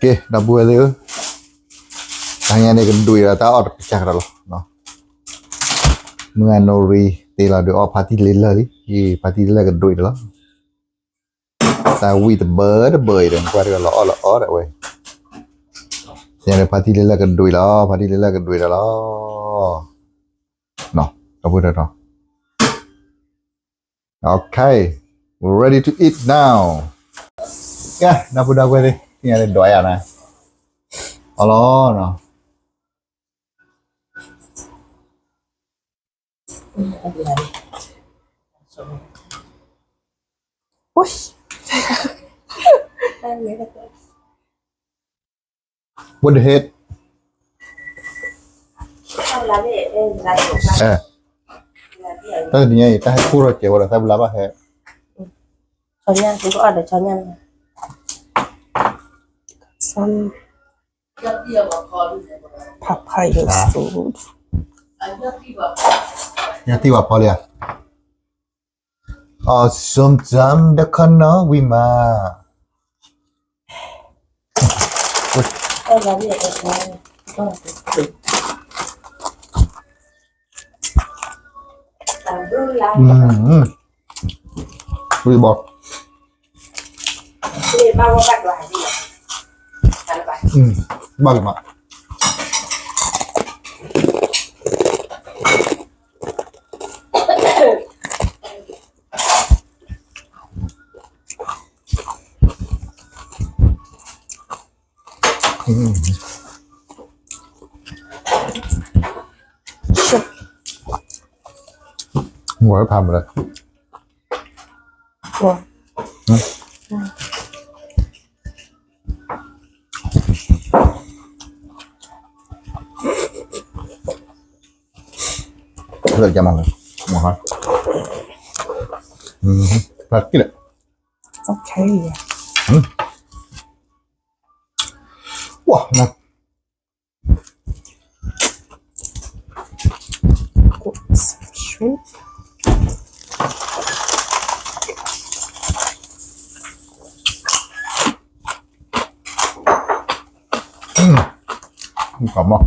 ကဲ ဒီပုၢ်ဝဲၢ်သ့ၣ်ဧၢ, တဟါညါန့ၣ် ကဒွံးဒီးတၢ်အီၣ်တကစၢ်ကဒီးလီၤ. မုၢ်ဂၤနိရံသ့လီၤဒီးအီၣ်ဖါတံၢ်လၢလၢၢ်လံ, ဖါတံၢ်လၢလၢၢ်ကဒွံးဒီးလီၤ. တၢ်ဝံၣ်တဘၢတဘၢအံၤဒီး ကွၢ်တဂၤလီၤအီၣ်လီၤအီၣ်ဒီးဝဲ, တဟါညါန့ၣ် ဖါတံၢ်လၢလၢၢ်ကဒွံးလီၤ, ဖါတံၢ်လၢလၢၢ်ကဒွံးဒီးလီၤ. ဒီပုၢ်ဝဲၢ် Okay, we're ready to eat now. ကဲ ဒီပုၢ်ဒီပုၢ်ဝဲၢ်သ့ၣ်, တဟါညါန့ၣ်ဒွးယၤနၤ, အီၣ်လီၤနီၤ. What the heck? အဲ, တၢ်တနံၤအံၤ တၢ်ဟဲခိၣ်ထီၣ်ကဲးဝဲဒီး တၢ်ဘျါဘၣ်ဟဲ, ဆီညါ သူကအီၣ်ဒီးဆီညါ, some papaya soup. ညါတံၢ်ဘၣ်ဖီလံဧါ. အီၣ် ส้มตำ ဒီးခီနီ ဝံၤမး. ဝံၤဘီ, ဘၣ်လံမး. Okay. Wow. Got some shrimp. Come on.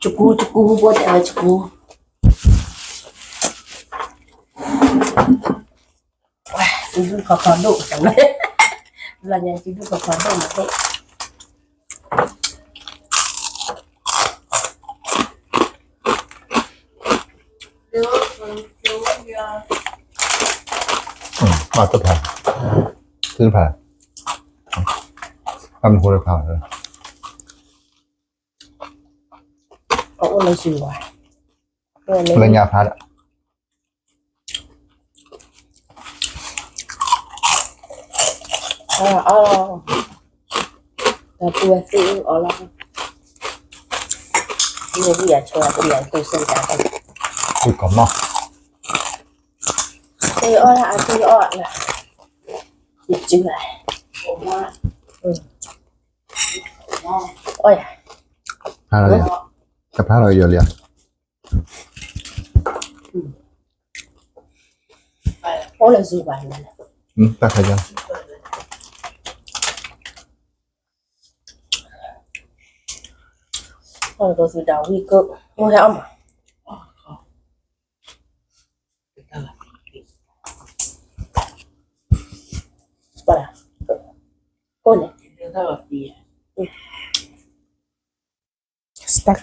တၢ်ကူ, တၢ်ကူ, တၢ်ကူ, တၢ်ကူ, ဘိတဲဝဲတၢ်ကူ. တဒူၣ်ခီခီဒိၣ်, လီၤညါတဒူၣ်ခီခီဒိၣ်မး. ဘၣ်တဖၣ်, တဖၣ်, အမ့ၢ်ဃိတဖၣ်, လၢညါဖးဒၣ် အီၣ်လီၤ, ဒီပုၢ်ဝဲၢ်သ့ၣ်အီၣ်လီၤ, မ့ၢ်ဝံယၤဆိအီၣ်ယၤတိၢ်စဲၣ်တၢ်, ဝံကီၢ်မီၢ်, သ့ၣ်အီၣ်လၢအသ့ၣ်အီၣ်လၢ, ယစုလၢ, အီၣ်ယၤ, ဖျါလီၤယၤ, တဖျါလီၤယၤလံဧါ. အိၣ်လၢဇူဘၣ်န့ၣ်, တၢ်ခါယါ, အိၣ်လၢသုဒၣ်ဝံၤက, အိၣ်ဟဲအီၣ်မး, ပှၤ, အိၣ်န့ၣ်, Stuck.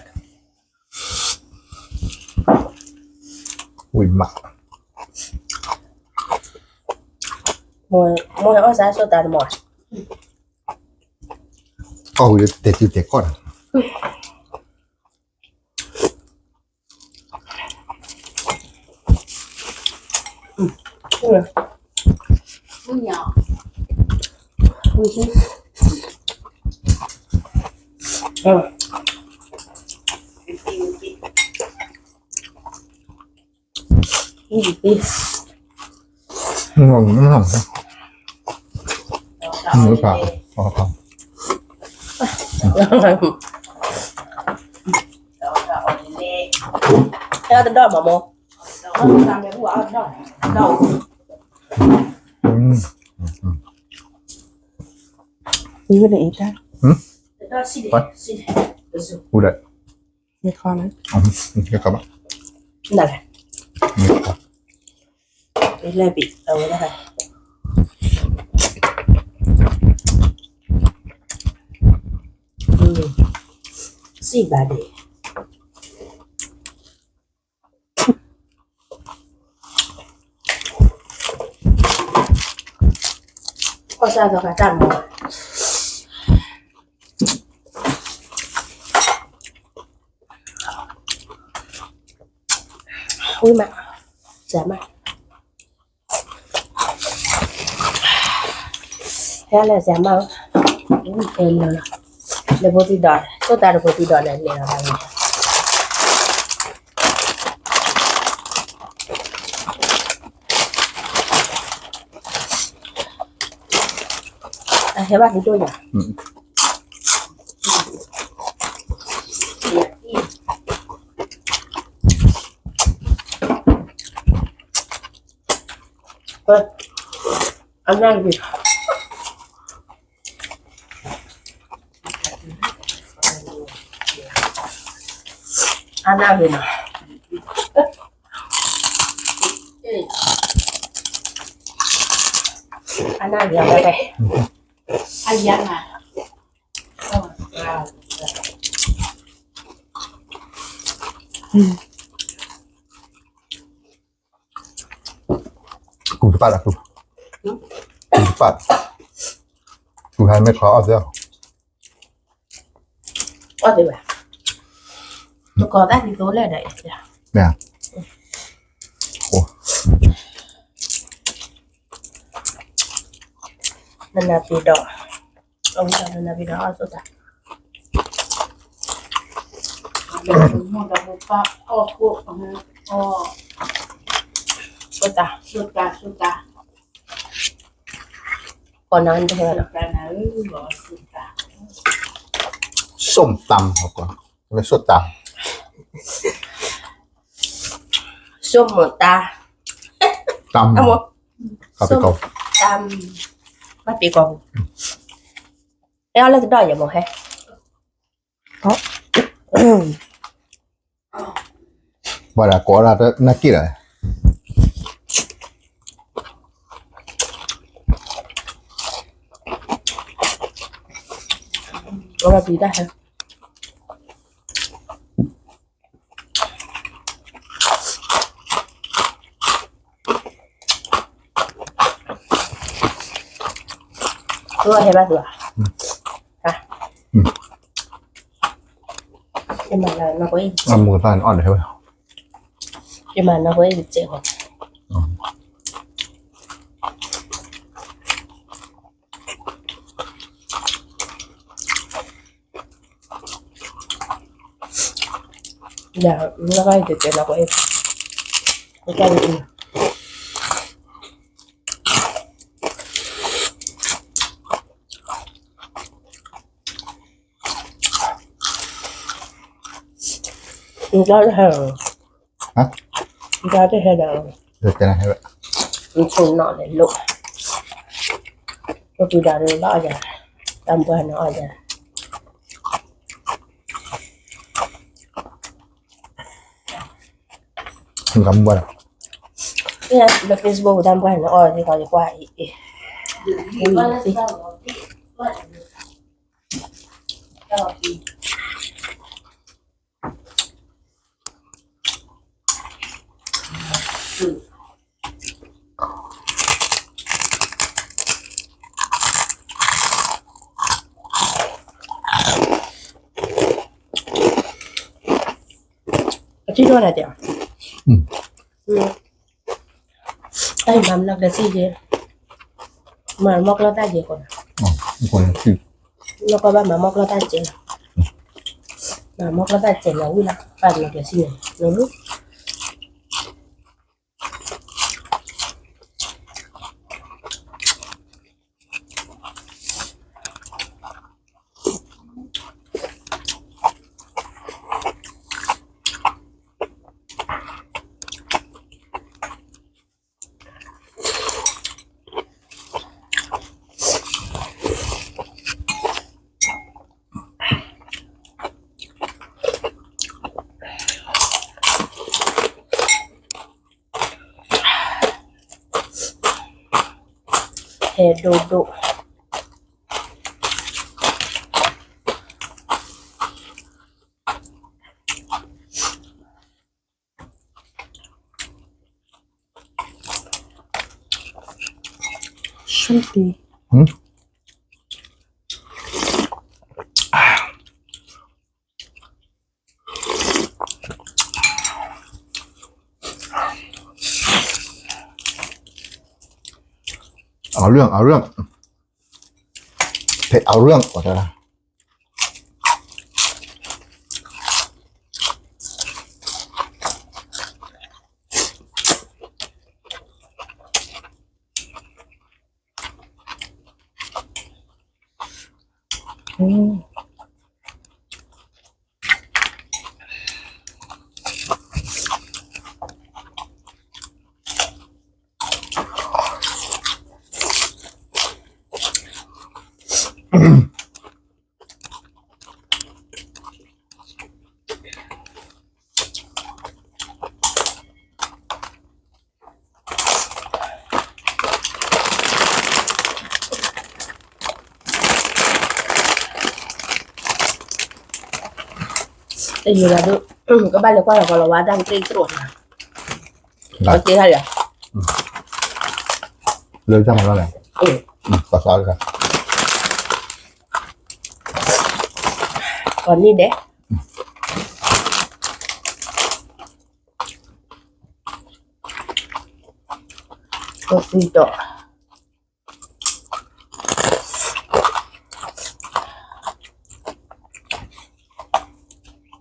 ဝံၤမး. မိၢ်ဟဲအီၣ်စၢ်ဆိတၢ်တမီၤ, အီၣ်ဝံၤတဲတုၤတဲကီၢ်န့ၣ်, ဟဲတဒီၣ်မးမိၢ်, အူဒၣ်, နလဲၣ်, လဲၣ်ဘံၣ်အဝဲဒၣ်, စံၣ်ဘၣ်ဒ့ၣ် ကီၢ်စဲၣ်သီခါတၢ်မၤ, ဝံၤမး, စဲးမး, ဟဲလဲၤစဲးမး, ဝံၤကဲလၢာ်လီၤ, လၢဖိသံဒီး ဆိတၢ်တဖိသံဒီးလဲၤလဲၤလီၤဘၣ်ဝံၤ အဟဲဘၣ်ဒုးဒိၣ်ညါ, အနၢ်ဂ့ၤ, အနၢ်ဂ့ၤနီၤ, အနၢ်ဂ့ၤအီၤတၢ်, အယါ, ကူတပာ်လၢ်, ကူတပာ်, ကူဟဲမ့ၢ်ချီအီၣ်သ့, အီၣ်သ့ဝဲ, တကိးသၣ်ဒ်သိးလဲၣ်ဒီး, နနၢ်ပ့ၤဒီး, အဝဲနနၢ်ပ့ၤဒီးအီၣ်ဆိတၢ် ဆိတၢ်, ဆိတၢ်, ကိးနၤတဟဲလီၤ, ဆိတၢ်, ဆိတၢ်, ဆိမိၢ်တၢ်, တၢ်, တၢ်, ဘၣ်ပ့ၤကီၢ်ပူၤ, ဟဲအီၣ်လၢတဒီၣ်ယဲၢ်မိၢ်ဟဲ ဘၣ်ဒၣ်ကိးဒၣ်တနာ်က့ၢ်လီၤ, အဝဲပျံၤတၢ်ဟဲ အဝဲဟဲဘၣ်သူဧါ, ယမၤလၢနီၢ်ကီၢ်အံၤ, အမူသၣ်န့ၣ်အီၣ်ဒီးဟဲဝဲ, ယမၤနီၢ်ကီၢ်အံၤစဲးဂီၤ နကဟဲ, နကဟဲဒီး, နဆိနီၣ်န့ၣ်လိၣ်, ပပူၤဒၣ်န့ၣ်ဘၣ်အီၣ်ယၤ, တၢ်မုၢ်ပှၢ်န့ၣ်အီၣ်ယၤ, လၢ Facebook တၢ်မုၢ်ပှၢ်န့ၣ်အီၣ်သ့ၣ်ကီးယကွၢ်အံၤ, အံၤ, ထံၣ်ထီၣ်တၢ်တဲ, တၢ်အံၤမၤမနီၢ်ကျဲစံၣ်က့, မၤမီၢ်ကျီၢ်တၢ်က့ၤဃိ, နီၢ်ကီၢ်ဘၣ်မၤမီၢ်ကျီၢ်တၢ်က့ၤလီၤ, မၤမီၢ်ကျီၢ်တၢ်က့ၤလီၤဝံၤလီၤ ပာ်မနီၢ်ကျဲစံၣ်န့ၣ်, ဟဲဒိၣ်ဒိၣ် ရှုံးတီ เอาเรื่อง เอาเรื่อง เผ็ดเอาเรื่อง กว่าจะ တယိၤလၢဒိၣ် ကဘၣ်လဲၤကွၢ်လီၤကီးလီၤဝါဒၣ်ကတြိၣ်တြိၣ်န့ၣ်, ကတ့ထီၣ်လံ, လၢတၢ်မၤလီၤလဲၣ်, ကီးန့ၣ်ဒဲး ကသံတီၤ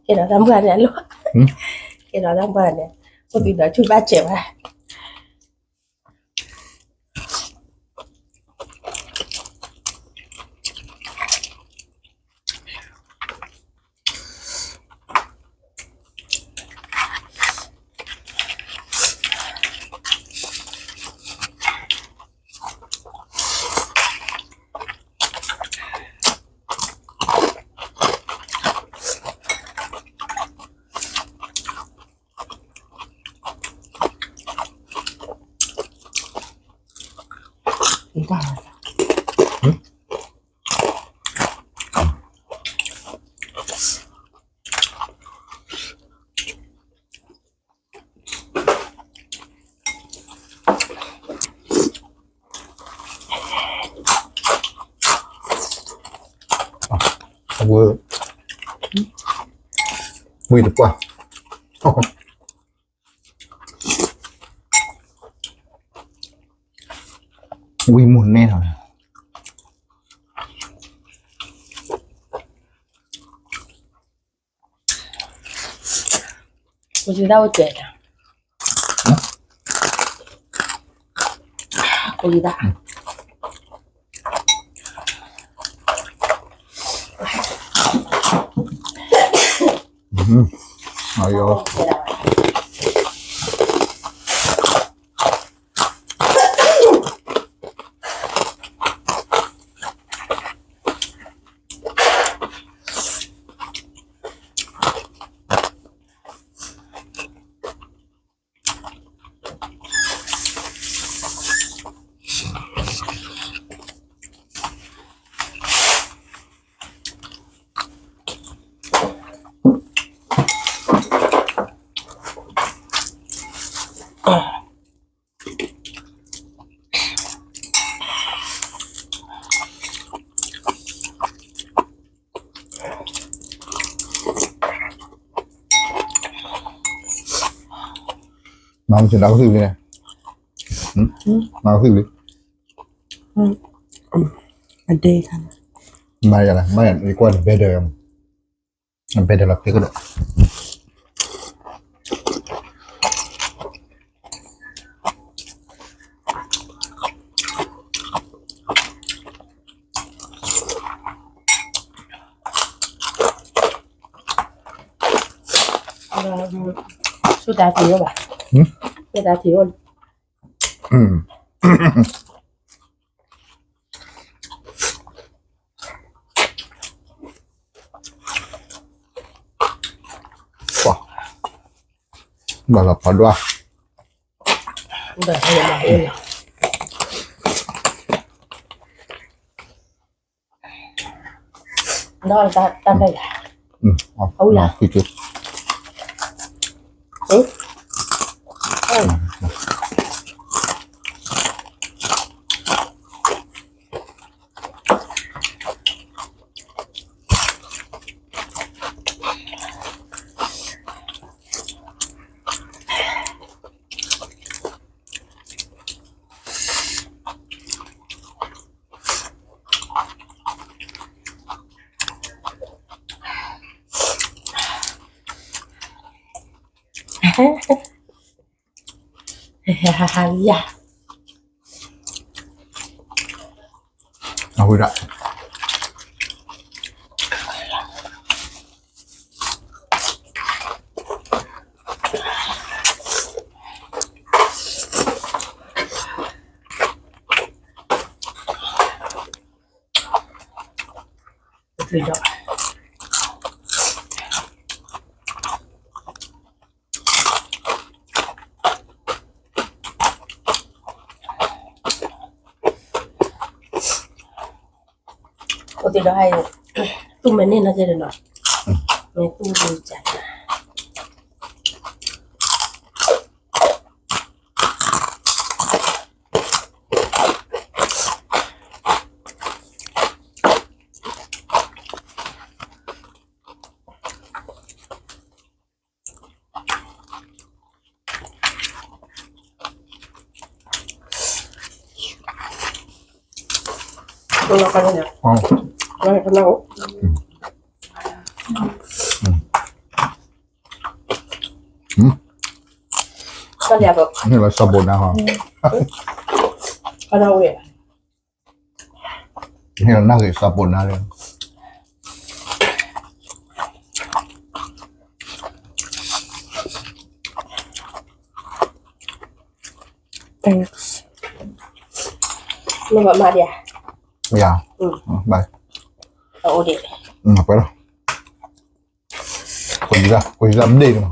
ကဲဒီးတၢ်ပှၢ်န့ၣ်အလိၤ, ကဲဒီးတၢ်ပှၢ်န့ၣ် အိၣ်သံဒီးဆူၣ်ဘၣ်စဲးဘၣ် ဝံၤတပှၢ် ဝံၤမုၢ်န့ၢ်ထီၣ်န့ၣ် ကိုကြီးသားဝတ်ကြတာ ကိုကြီးသား အယော နကသုးလံန့ၣ်, နကသုးလံ, အဒ့, မၤယၤလၢ မၤယၤ ယကွၢ်န့ၣ် ဘဲဒၢး, ဘဲဒၢးလီၤဖဲကဒီး ဆိတၢ်ထံၣ်အိၣ်ဘၣ်, ဆိတၢ်ထံၣ်အိၣ်, ဘၣ်လီၤဖးဒိၣ်, ဒီးတၢ်တၢ်တၢ်ယၤ, အဝံယၤ, ယၤ, အဝံဒၣ် အိၣ်သ့ၣ်ဒီးဟဲ, သူၣ်မဲာ်န့ၢ်နီၤကဲဒီးနီၤ, မ့ၢ်သူၣ်ဒံးကၢ် န့ၣ်လီၤစးဘိးနၤဟီ, န့ၣ်လီၤနၢ်ဂ့ၤစးဘိးနၤလၢ Thanks. နဘၣ်မၤဒံးဧါ, ယၤ, bye, အအိၣ်ဒံး, ပှဲၤလီၤ, ကွၢ်ယံၤလၢ ကွၢ်ယံၤလၢမ့ၢ်ဒံးန့ၣ်မး,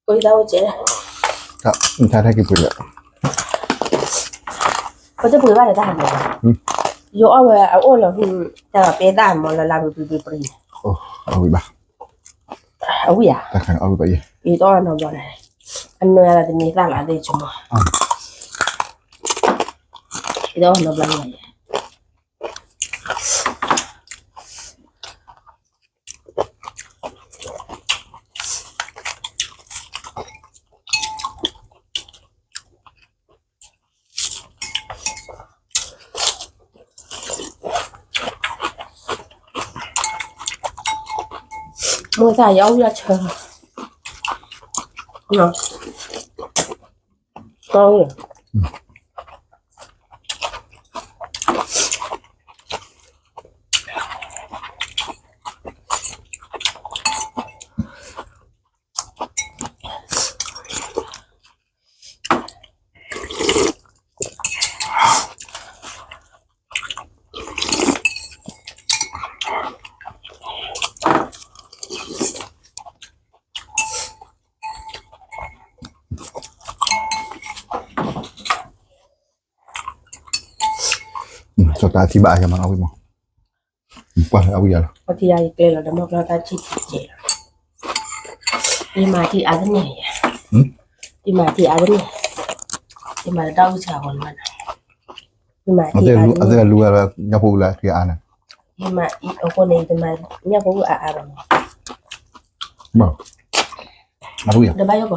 ကွၢ်ယံၤလၢအိၣ်ကဲ, တၢ်ထဲက့ၤပှ့ၤလၢ, ပတပှ့ၤဘၣ်ဒီးတၢ်ဟးမး, ယအီၣ်ဝဲအအိၣ်လီၤ, တၢ်လီၤပဲသၣ်မးလၢလၢပှ့ၤပှ့ၤပှ့ၤန့ၣ်, အဝံဘၣ်, အဝံဧါ, တၢ်ခါန့ၣ်အီၣ်ဝံဘၣ်ယဲ, ယတအီၣ်နီတဘျီန့ၣ်, အနၢၤလၢတန့ၤသၣ်လၢသ့ၣ်ဆိကမိၣ်, ယတအီၣ်နီတဘျီန့ၣ် မိၢ်သၣ်ယအီၣ်ဝံအီၣ်ဆၢ, စီၤတၢ်ထံၣ်ဘၣ်အယၤမးအဝံမး, ပှၤအဝံယၤလီၤ, ပှၤထံၣ်ယၤယကျဲလီၤဒီးမ့ၢ်ကျီတၢ်ထံၣ်ထံၣ်ကဲလီၤ, ယမၤထံၣ်အါတန့ၢ်, ယမၤထံၣ်အါတန့ၢ်, ယမၤတၢ်အုၣ်ဆးဂီၤလီၤ, အသ့ၣ်လူၤဝဲလၢညၣ်ဖိအုၣ်လၢအချံအါန့ၣ်, ယမၤအံၤအဃိန့ၣ် ယတမၤညၣ်ဖိအုၣ်အါအါဘၣ်မး, အဝံယၤ, တဘၣ်ယီၢ်က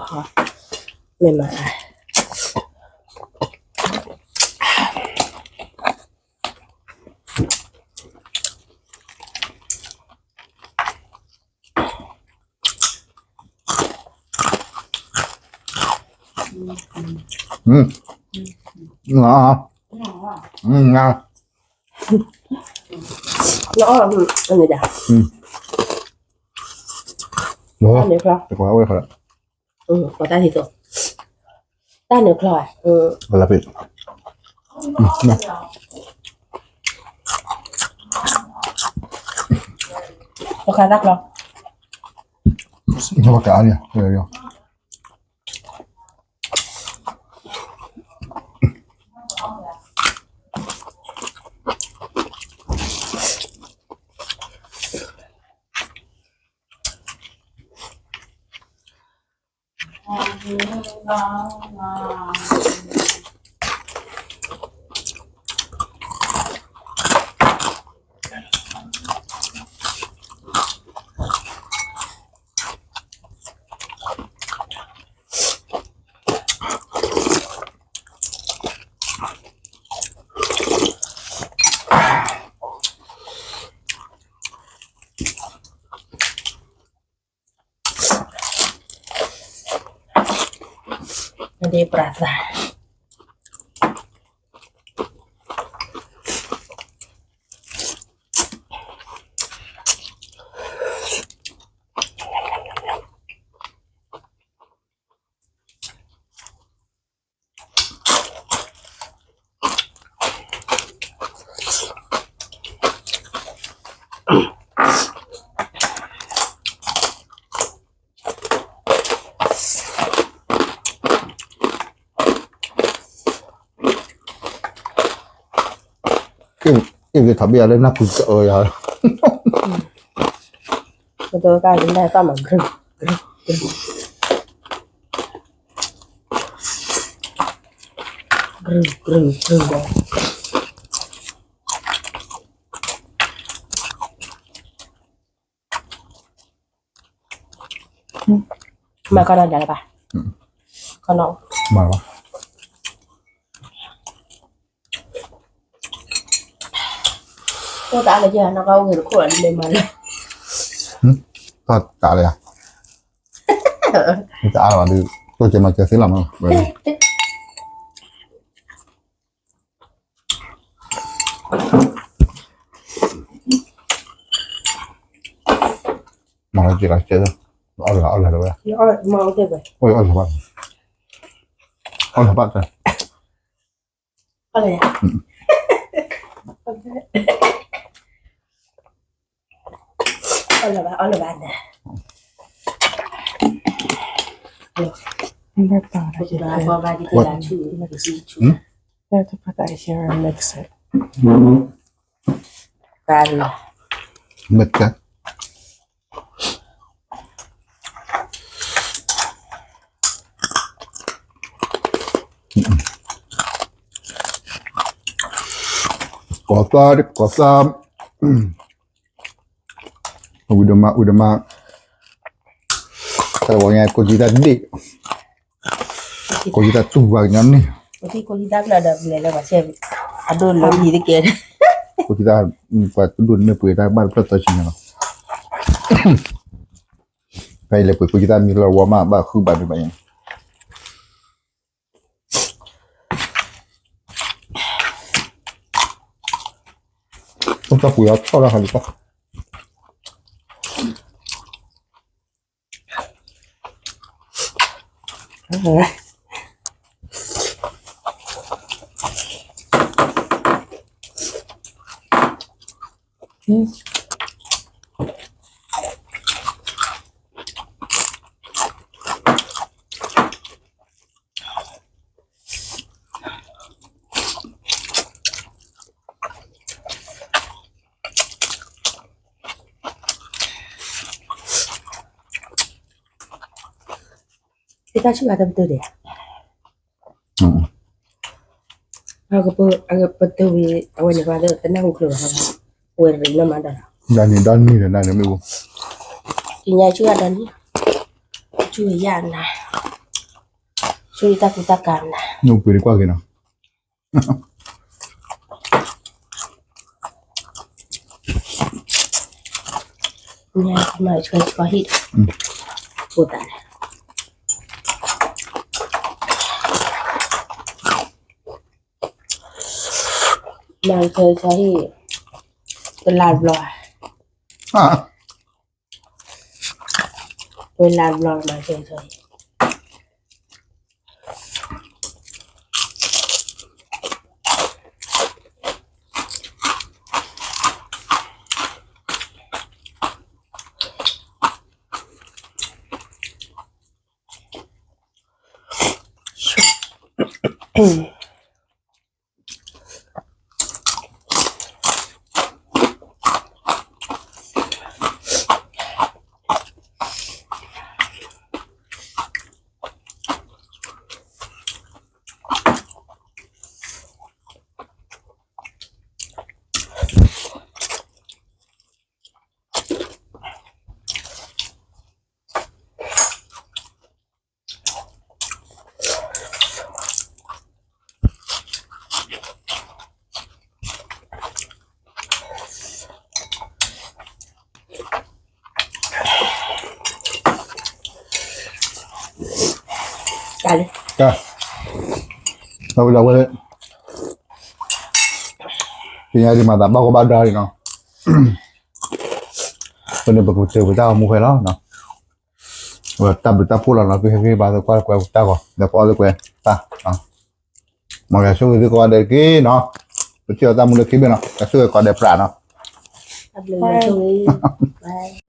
ဟီ မ့ၢ်မး နအီၣ် နဒါ တၢ်န့ၣ်ချီ တၢ်န့ၣ်ချီ တၢ်န့ၣ်ချီ လၢပ့ တခါတၢ်ချီ တၢ်န့ၣ် ဒ်ပြၢသး အ့ၣ်ဂ့ၤထီၣ်ဘ့ၣ်ယၤလၢနၢ်ပူၤကအၢယၤ ပတကါကနၣ်တၢ်မၤ ကရု ကရု ကရု ကရု ကရု ကရု မၤကီၢ်နီၢ်ဒၣ်လၢၤဘၣ် ကီၢ်နီၢ် မၤလီၤ အိၣ်တအါလၢၤကဲ နီၢ်ကီၢ်အိၣ်ဂ့ၤတခိၣ်လီၤ ဒ်လဲၣ်မၤလၢ တၢ်တအါလၢၤယၤ တအါလၢၤဘၣ်ဒုး တိၢ်ကဲမၤကဲသ့လီၤမး မၤလီၤက့ၤလီၤကဲ အီၣ်လၢၤအီၣ်လၢၤဝဲ အီၣ်လၢၤဘၣ် အီၣ်လၢၤဘၣ် အီၣ်လၢၤ အီၣ်လၢၤဘၣ် အီၣ်လၢၤဘၣ်န့ၣ် Let me put that here and mix it. Mix it. ကီၢ်သး ကီၢ်သး ဝံၤဒိၣ်မး ဝံၤဒိၣ်မး တၢ်ဝဲညါ ကိးကံတၢ်ဒ့ၣ် ကိးကံတၢ်တူၢ်ဘၣ်ကညီန့ၣ် ကိးကံတၢ်ဘျၢဒီးဘျဲၣ်လၢပှၤဆဲး အဒိၣ်လၢယံၤတကဲ ကိးကံတၢ် ပှၤတဒိၣ်န့ၣ်မ့ၢ်ပှ့ၤတၢ်ဘၣ်တဖျၢၣ်သီဆံညါလီၤ ဖဲအံၤလဲၤပှ့ၤကိးကံတၢ်မံၤလီၤဝီမး ဘၣ်ဃုဘၣ်န့ၣ်ဘၣ်ညါ တၢ်ပှ့ၤအီၤထီၣ်လၢဟးလံတၢ် တၢ်ဆူၣ်ဘၣ်တပတုာ်ဒံးဧါ, ပတုာ်ဝံၤအဝဲန့ၣ် ပှၤလၢတနၢ်ဟူချုးဘၣ်, ဝဲရ့နီၢ်မးဒီး, ဒ်န့ၣ်ဒ်န့ၣ်ဒီးနမ့ၢ်အိၣ်, ကညါဆူၣ်ဘၣ်ဒ်န့ၣ်, ဆူၣ်ယၤနၤ, ဆိတၢ်ကူတၢ်ကၤနၤ, နပှ့ၤတကွၢ်က့ၤနီၤ, မၤဆှဲဆှီဟံၣ်, ဖိသၣ်န့ၣ်, မၤဆှဲဆှီဟံၣ်, တလါတဘျီ, ဝဲလါတဘျီမၤဆှဲဆှီဟံၣ်. တၢ်လၢ, တၢ်ဝဲဒၣ်ဝဲ, ပညာဒီးမၤသးဘၣ်ကီဘၣ်ဒါလံနီၤ, ဖဲန့ၣ်ပကစၢၢ်ပတၢ်ဂီၤမူဖဲလီၤနီၤ, ဝဲတၢ်ဘျုးတၢ်ဖှိၣ်လီၤနီၤ, သုဟဲက့ၤဘၣ်သကွၢ်ကွဲးတၢ်ဂီၤ ဒီးပအီၣ်လၢကွဲးတၢ်, မ်ယွၤဆိၣ်ဂ့ၤသုကိးဂၤဒဲးတက့ၢ်နီၤ, ပထံၣ်အီၤတၢ်မူလၢခံဘ့ၣ်နီၤ, ယွၤဆိၣ်ဂ့ၤကိးဂၤဒဲးပြးနီၤ.